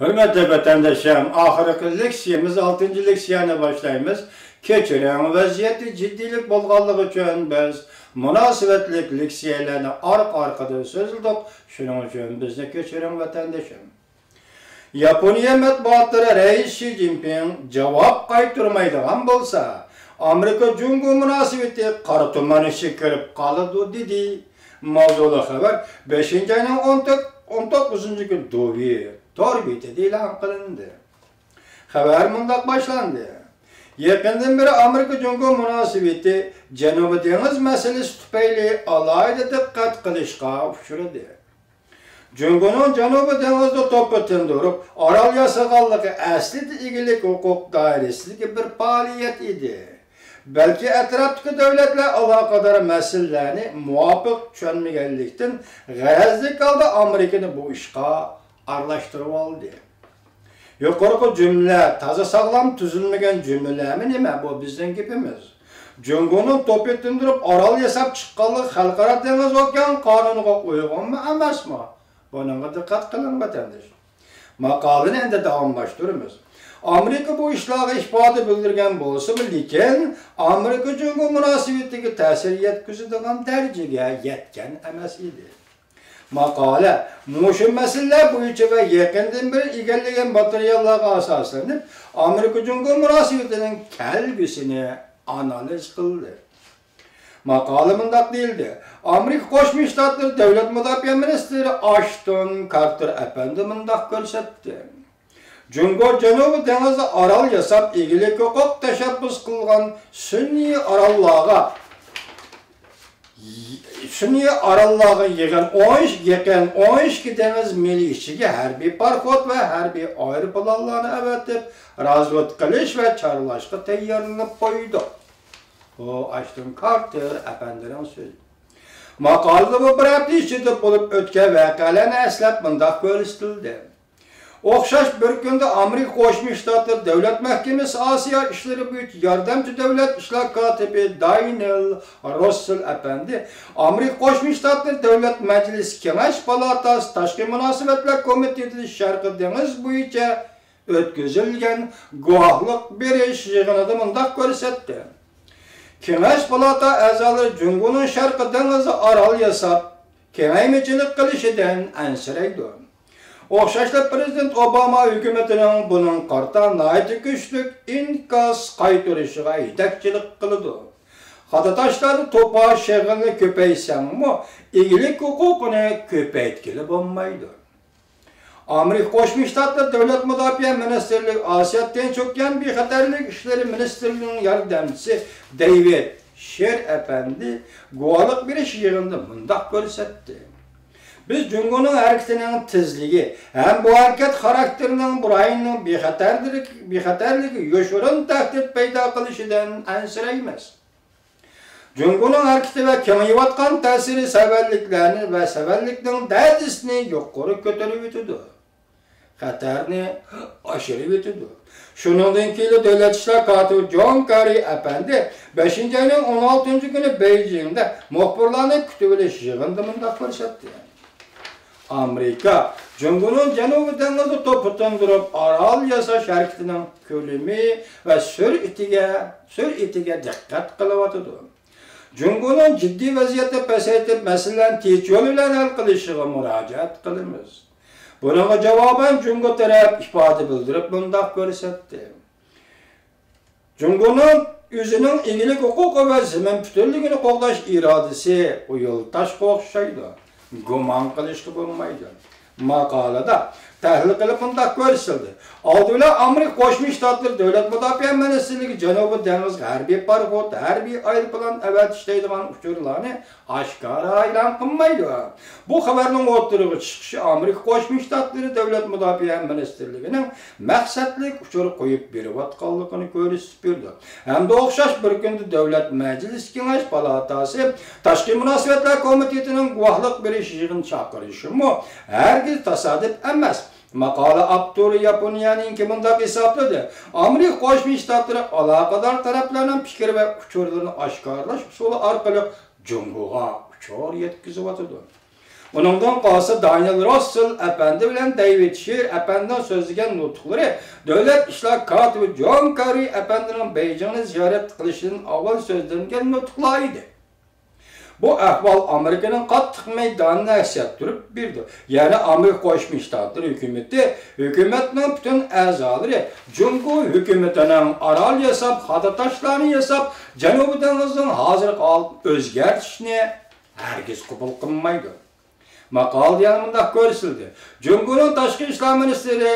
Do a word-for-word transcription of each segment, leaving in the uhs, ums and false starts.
ھۆرمەتلىك ۋەتەنداشلىرىم، ئاخىرقى لېكسىيەمىز، ئالتىنچى لېكسىيەنى باشلايمىز. كەچۈرۈڭ، ۋەزىيەتتە جىددىيلىك بولغانلىقى ئۈچۈن بىز مۇناسىۋەتلىك لېكسىيەلەرنى ئارقا-ئارقىدىن سۆزلىدۇق، شۇنىڭ ئۈچۈن بىزنى كەچۈرۈڭ، ۋەتەندىشىم. ياپونىيە مەتبۇئاتلىرى رەئىس شى جىنپىڭ جاۋاب قايتۇرمايدىغان بولسا، ئامېرىكا جۇڭگو مۇناسىۋىتى قارا تۇمان ئىچىگە كىرىپ قالىدۇ، دېدى. ماۋزۇلۇق خەۋەر بەشىنچى ئاينىڭ ئون توققۇزىنچى كۈنى دۇۋى تور بېتىدە ئېلان قىلىندى. خەۋەر مۇنداق باشلاندى. يېقىندىن بېرى ئامېرىكا جۇڭگو مۇناسىۋىتى جەنۇبىي دېڭىز مەسىلىسى تۈپەيلى ئالاھىدە دىققەت قىلىشقا ئۇچرىدى. جۇڭگونىڭ جەنۇبىي دېڭىزدا توپا تىندۇرۇپ، ئارال ياسىغانلىقى ئەسلىدە ئىگىلىك ھوقۇق دائىرىسىدىكى بىر پائالىيەت ئىدى. بەلكى ئەتراپتىكى دۆلەتلەر ئالاقىدار مەسىلىلەرنى مۇۋاپىق چۈشەنمىگەنلىكتىن، غەرەزلىك ھالدا ئامېرىكىنى بۇ ئىشقا ئارىلاشتۇرۇۋالدى. يۇقىرىقى جۈملە تازا ساغلام تۈزۈلمىگەن جۈملىلەرمۇ نېمە؟ بۇ بىزنىڭ گېپىمىز. جۇڭگونىڭ توپا تىندۇرۇپ ئارال ياساپ چىققانلىقى خەلقئارا دېڭىز ئوكيان قانۇنىغا ئۇيغۇنمۇ ئەمەسمۇ؟ بۇنىڭغا دىققەت قىلىڭ، ۋەتەنداش. ماقالىنى ئەمدى داۋاملاشتۇرىمىز. ئامېرىكا بۇ ئىشلارغا ئىپادە بىلدۈرگەن بولسىمۇ، لېكىن ئامېرىكا جۇڭگو مۇناسىۋىتىگە تەسىر يەتكۈزىدىغان دەرىجىگە يەتكەن ئەمەس ئىدى. ماقالە مۇشۇ مەسىلىلەر بويىچە ۋە يېقىندىن بېرى ئىگىلىگەن ماتېرىياللارغا ئاساسلىنىپ، ئامېرىكا جۇڭگو مۇناسىۋىتىنىڭ كەلگۈسىنى ئانالىز قىلدى. ماقالىدە مۇنداق دېيىلدى: ئامېرىكا قوشما شتاتلىرى دۆلەت مۇداپىئە مىنىستىرى ئاشتون كارتېر ئەپەندى مۇنداق كۆرسەتتى. جۇڭگو جەنۇبىي دېڭىزدا ئارال ياساپ، ئىگىلىك ھوقۇق تەشەببۇس قىلغان سۈنئىي ئاراللارغا، سۈنئىي ئاراللارغا يىغىن ئون ئىككى، يېقىن ئون ئىككى دېڭىز مېلى ئىچىگە ھەربىي پاراخوت ۋە ھەربىي ئايروپىلانلارنى ئەۋەتىپ، رازۋېدكا قىلىش ۋە چارلاشقا تەييارلىنىپ قويدۇق. بۇ ئاشتون كارتېر ئەپەندىنىڭ سۆزى. ماقالىدىمۇ بىر ھەپتە ئىچىدە بولۇپ ئۆتكەن ۋەقەلەرنى ئەسلەپ مۇنداق كۆرسىتىلدى. ئوخشاش بىر كۈندە ئامېرىكا قوشما شتاتلىرى دۆلەت مەھكىمىسى ئاسىيا ئىشلىرى بويىچە ياردەمچى دۆلەت ئىشلار كاتىپى دانىيېل روسسېل ئەپەندى ئامېرىكا قوشما شتاتلىرى دۆلەت مەجلىسى كېڭەش پالاتاسى تاشقى مۇناسىۋەتلەر كومىتېتىدا شەرقىي دېڭىز بويىچە ئۆتكۈزۈلگەن گۇۋاھلىق بېرىش يىغىنىدا مۇنداق كۆرسەتتى: كېڭەش پالاتا ئەزالىرى جۇڭگونىڭ شەرقىي دېڭىزدا ئارال ياساپ، كېڭەيمىچىلىك قىلىشىدىن ئەنسىرەيدۇ. ئوخشاشلا پىرېزىدېنت ئوباما ھۆكۈمىتىنىڭ بۇنىڭغا قارىتا ناھايىتى كۈچلۈك ئىنكاس قايتۇرۇشىغا يېتەكچىلىك قىلىدۇ. خاتا تاشلاردا توپا شېغىلنى كۆپەيتسەڭمۇ، ئىگىلىك ھوقۇقىنى كۆپەيتكىلى بولمايدۇ. ئامېرىكا قوشما شتاتلىرى دۆلەت مۇداپىئە مىنىستىرلىكى ئاسىيا تىنچ ئوكيان بىخەتەرلىك ئىشلىرى مىنىستىرلىكىنىڭ ياردەمچىسى دېۋىد شېر ئەپەندى گۇۋاھلىق بېرىش يىغىنىدا مۇنداق كۆرسەتتى: بىز جۇڭگونىڭ ھەرىكىتىنىڭ تېزلىكى ھەم بۇ ھەرىكەت خاراكتېرىنىڭ بۇ رايوننىڭ بىخەتەرلىك-، بىخەتەرلىكىگە يوشۇرۇن تەھدىت پەيدا قىلىشىدىن ئەنسىرەيمىز. جۇڭگونىڭ ھەرىكىتى ۋە كېڭىيىۋاتقان تەسىرى سەۋەنلىكلەرنى ۋە سەۋەنلىكنىڭ دەرىجىسىنى يۇقىرى كۆتۈرۈۋېتىدۇ. خەتەرنى ئاشۇرۇۋېتىدۇ. شۇنىڭدىن كېيىن دۆلەت ئىشلار كاتىپى جون كېررى ئەپەندى بەشىنچى ئاينىڭ ئون ئالتىنچى كۈنى بېيجىڭدا مۇخبىرلارنى كۈتۈۋېلىش يىغىنىدا مۇنداق كۆرسەتتى: ئامېرىكا جۇڭگونىڭ جەنۇبىي دېڭىزدا توپا تىندۇرۇپ ئارال ياساش ھەرىكىتىنىڭ كۆلىمى ۋە سۈرئىتىگە، سۈرئىتىگە دىققەت قىلىۋاتىدۇ. جۇڭگونىڭ جىددىي ۋەزىيەتنى پەسەيتىپ، مەسىلىنى تىنچ يول بىلەن ھەل قىلىشىغا مۇراجىئەت قىلىمىز. بۇنىڭغا جاۋابەن جۇڭگو تەرەپ ئىپادە بىلدۈرۈپ مۇنداق كۆرسەتتى: جۇڭگونىڭ ئۆزىنىڭ ئىگىلىك ھوقۇقى ۋە زېمىن پۈتۈنلۈكىنى قوغداش ئىرادىسى ئۇيۇل تاشقا ئوخشايدۇ، گۇمان قىلىشقا بولمايدۇ. ماقالىدە تەھلىل قىلىپ مۇنداق كۆرسىتىلدى: ئالدى بىلەن ئامېرىكا قوشما شتاتلىرى دۆلەت مۇداپىئە مىنىستىرلىكى جەنۇبىي دېڭىزغا ھەربىي پاراخوت، ھەربىي ئايروپىلان ئەۋەتىش دەيدىغان ئۇچۇرلارنى ئاشكارا ئېلان قىلمايدۇ. بۇ خەۋەرنىڭ ئوتتۇرىغا چىقىشى ئامېرىكا قوشما شتاتلىرى دۆلەت مۇداپىئە مىنىستىرلىكىنىڭ مەقسەتلىك ئۇچۇر قويۇپ بېرىۋاتقانلىقىنى كۆرسىتىپ بېرىدۇ. ھەمدە ئوخشاش بىر كۈندە دۆلەت مەجلىسى كېڭەش پالاتاسى تاشقى مۇناسىۋەتلەر كومىتېتىنىڭ گۇۋاھلىق بېرىش يىغىن چاقىرىشىمۇ ھەرگىز تاسادىپ ئەمەس. ماقالە ئاپتورى ياپونىيەنىڭكى مۇنداق ھېسابلىدى: ئامېرىكا قوشما شتاتلىرى ئالاقىدار تەرەپلەرنىڭ پىكىر ۋە ئۇچۇرلىرىنى ئاشكارىلاش ئۇسۇلى ئارقىلىق جۇڭگوغا ئۇچۇر يەتكۈزۈۋاتىدۇ. ئۇنىڭدىن قالسا دانىيېل روسسېل ئەپەندى بىلەن دەيۋىد شىر ئەپەندىنىڭ سۆزلىگەن نۇتۇقلىرى دۆلەت ئىشلار كاتىپى جون كېررى ئەپەندىنىڭ بېيجىڭنى زىيارەت قىلىشىدىن ئاۋۋال سۆزلەنگەن نۇتۇقلار ئىدى. بۇ ئەھۋال ئامېرىكىنىڭ قاتتىق مەيدانىنى ئەكس ئەتتۈرۈپ بېرىدۇ. يەنى ئامېرىكا قوشما شتاتلىرى ھۆكۈمىتى، ھۆكۈمەتنىڭ پۈتۈن ئەزالىرى جۇڭگو ھۆكۈمىتىنىڭ ئارال ياساپ، خادا تاشلارنى ياساپ، جەنۇبىي دېڭىزنىڭ ھازىرقى ھالىتىنى ئۆزگەرتىشنى ھەرگىز قوبۇل قىلمايدۇ. ماقالىدە يەنە مۇنداق كۆرسىتىلدى: جۇڭگونىڭ تاشقى ئىشلار مىنىستىرى،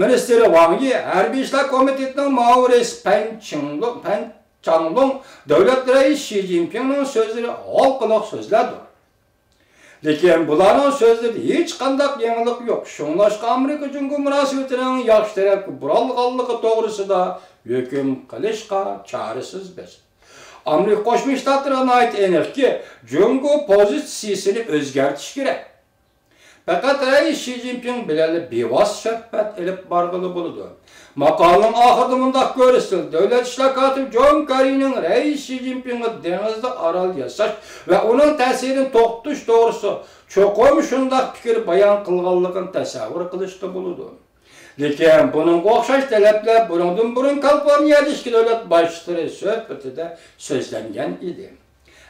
مىنىستىرى ۋاڭ يى، ھەربىي ئىشلار كومىتېتىنىڭ مۇئاۋىنى پەن چىڭلۇڭ، پەن چاڭلۇڭ دۆلەت رەئىسى شى جىنپىڭنىڭ سۆزلىرى ھالقىلىق سۆزلەردۇر. لېكىن بۇلارنىڭ سۆزلىرىدە ھېچقانداق يېڭىلىق يوق. شۇڭلاشقا ئامېرىكا جۇڭگو مۇناسىۋىتىنىڭ ياخشى تەرەپكە بۇرالغانلىقى توغرىسىدا ھۆكۈم قىلىشقا چارىسىز بىز. ئامېرىكا قوشما شتاتلىرىغا ناھايىتى ئېنىقكى، جۇڭگو پوزىتسىيىسىنى ئۆزگەرتىش كېرەك. پەقەت رەئىس شى جىنپىڭ بىلەنلا بىۋاسىتە سۆھبەت ئېلىپ بارغىلى بولىدۇ. ماقالىنىڭ ئاخىرىدا مۇنداق كۆرسىتىلدى: دۆلەت ئىشلار كاتىپى جون كېررىنىڭ رەئىس شى جىنپىڭغا دېڭىزدا ئارال ياساش ۋە ئۇنىڭ تەسىرىنى توختىتىش توغرىسىدا چوقۇم شۇنداق پىكىر بايان قىلغانلىقىنى تەسەۋۋۇر قىلىشقا بولىدۇ. لېكىن بۇنىڭغا ئوخشاش تەلەپلەر بۇنىڭدىن بۇرۇن كالىفورنىيەدە ئىككى دۆلەت باشلىقلىرى سۆھبىتىدە سۆزلەنگەن ئىدى.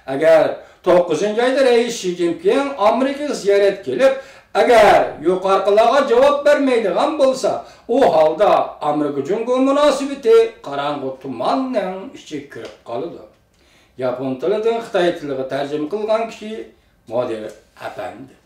ئەگەر توققۇزىنچى ئايدا رەئىس شى جىنپىڭ ئامېرىكىغا زىيارەتكە كېلىپ، ئەگەر يۇقىرىقىلارغا جاۋاب بەرمەيدىغان بولسا، ئۇ ھالدا ئامېرىكا جۇڭگو مۇناسىۋىتى قاراڭغۇ تۇماننىڭ ئىچىگە كىرىپ قالىدۇ. ياپون تىلىدىن خىتاي تىلىغا تەرجىمە قىلغان كىشى مۇدىر ئەپەندى.